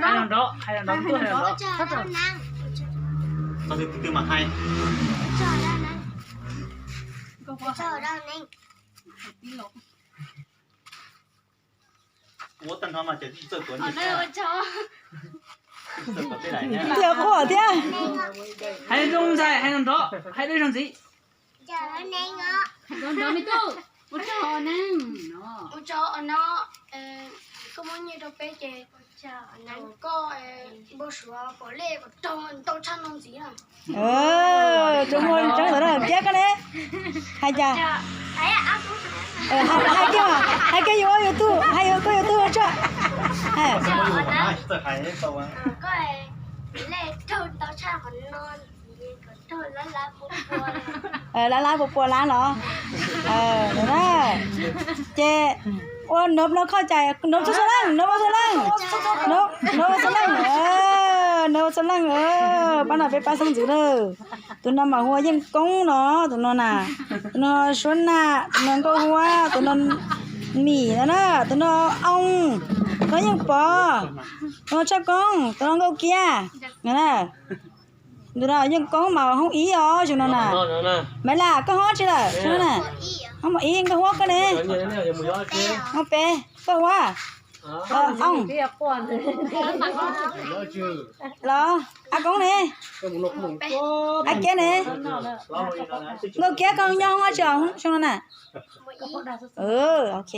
Hais los nrov, hais los nrov, hais los nrov. Qhov twg twg mas hais. Ua tag nrho mas ces txawj tuav ntawm. Tias quaj thiab. Hais zoo ntxhais, hais nrov nrov, hais dua zoo ntxiv. Nrov nrov me tub, ua tsaug os neeg. Ua tsaug os no, koj muab nyiaj rau peb ces koj npau suav pom lej kom raug ntau tshaj no ntxiv na. Tsuas muaj tsob ntawd na, thiab koj ne? Hais cas? Hais kiag, hais kiag yus ua YouTube, hais yus koj YouTube tso. Lab lab pua pua lab los? Ces ua nov no koj cas nov txhua txhua leej, nov txhua leej, nov txhua leej, nov txhua leej. Pab no peb pab xeeb ntxwv na. Tus no mas hu ua Yeej Koob no, tus no na, tus no Suab Nam, tus no Nkauj Huab, tus no Mim no na, tus no Oo, tus no Yeej Pov, tus no Tshaj Koob, tus no Nkauj Kiab. Tus no Yeej Koob mas hoob ib os, zoo no na. Maiv Lam, koj hoob tsi lawm, zoo no na? Hoob mos ib. Nkauj Huab koj ne? Hoob peb. Nkauj Huab, Oo, los A Koob ne? A Kiab ne? Nkauj Kiab koj nyob hoob tsi os, zoo no na? Ok.